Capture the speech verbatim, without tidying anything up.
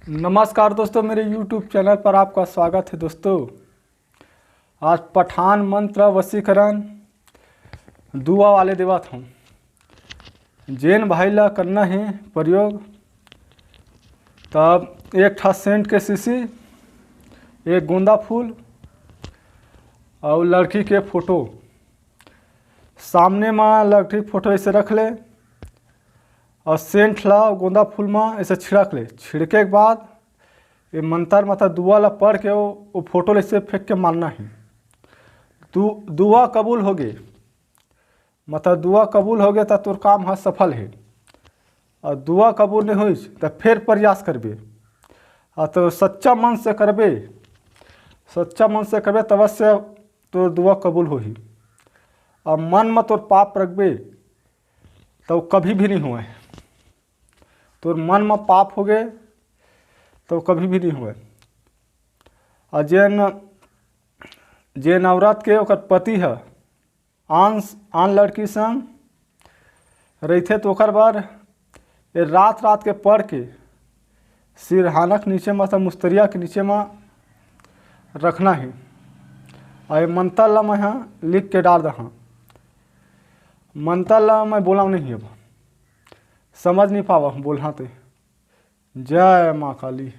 नमस्कार दोस्तों, मेरे YouTube चैनल पर आपका स्वागत है। दोस्तों, आज पठान मंत्र वशीकरण दुआ वाले देवत हूँ। जेन भाई ला करना है प्रयोग, तब एक ठा सेंट के शीशी, एक गोंदा फूल और लड़की के फोटो, सामने में लड़की के फोटो ऐसे रख ले और सेंट ला गोंदा फूल में ऐसे छिड़क ले। छिड़के के बाद ये मंत्र मतलब दुआ ला पढ़ के वो, वो फोटो ला ऐसे फेंक के मारना है। दु-, दुआ कबूल हो गए, मतलब दुआ कबूल हो गया तो तोर काम ह सफल है। और दुआ कबूल नहीं हुई तो फिर प्रयास करबे, और तो सच्चा मन से करबे, सच्चा मन से करबे तब से तोर दुआ कबूल होही। और मन में तोर पाप रखबे तो कभी भी नहीं होए। तोर मन में पाप हो गए तो कभी भी नहीं होए। और जेन जेन औरत के ओकर पति ह आन आन लड़की संग रहिथे तो ओकर बर ये रात रात के पढ़ के सिरहानक नीचे में, मतलब मुस्तरिया के नीचे में रखना है। और ये मंत्र ला मैं ह लिख के डाल दहा। मंत्र ला मैं बोला नहीं, अब समझ नहीं पावा बोलहा ते। जय माँ काली।